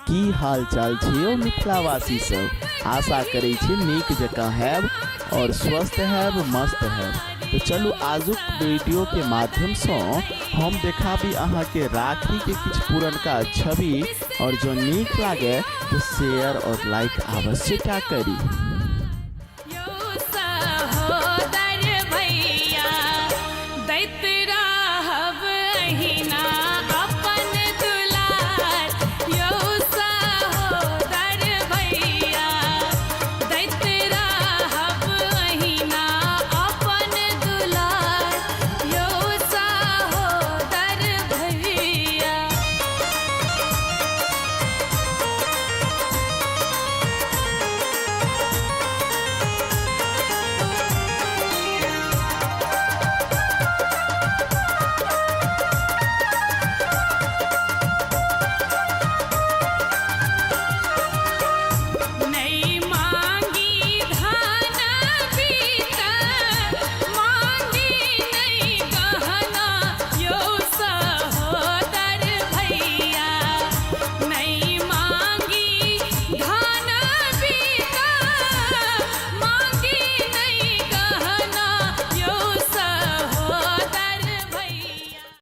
की हाल चाल छै यौ मिथिलावासी सब? आशा करै छी नीक जकाँ हैब और स्वस्थ हैब, मस्त हैब। तऽ चलू आजुक वीडियो के माध्यमसँ हम देखाबी अहाँके राखी के किछु पुरनका छवि, और जो नीक लागे तऽ शेयर और लाइक अवश्य टा करी।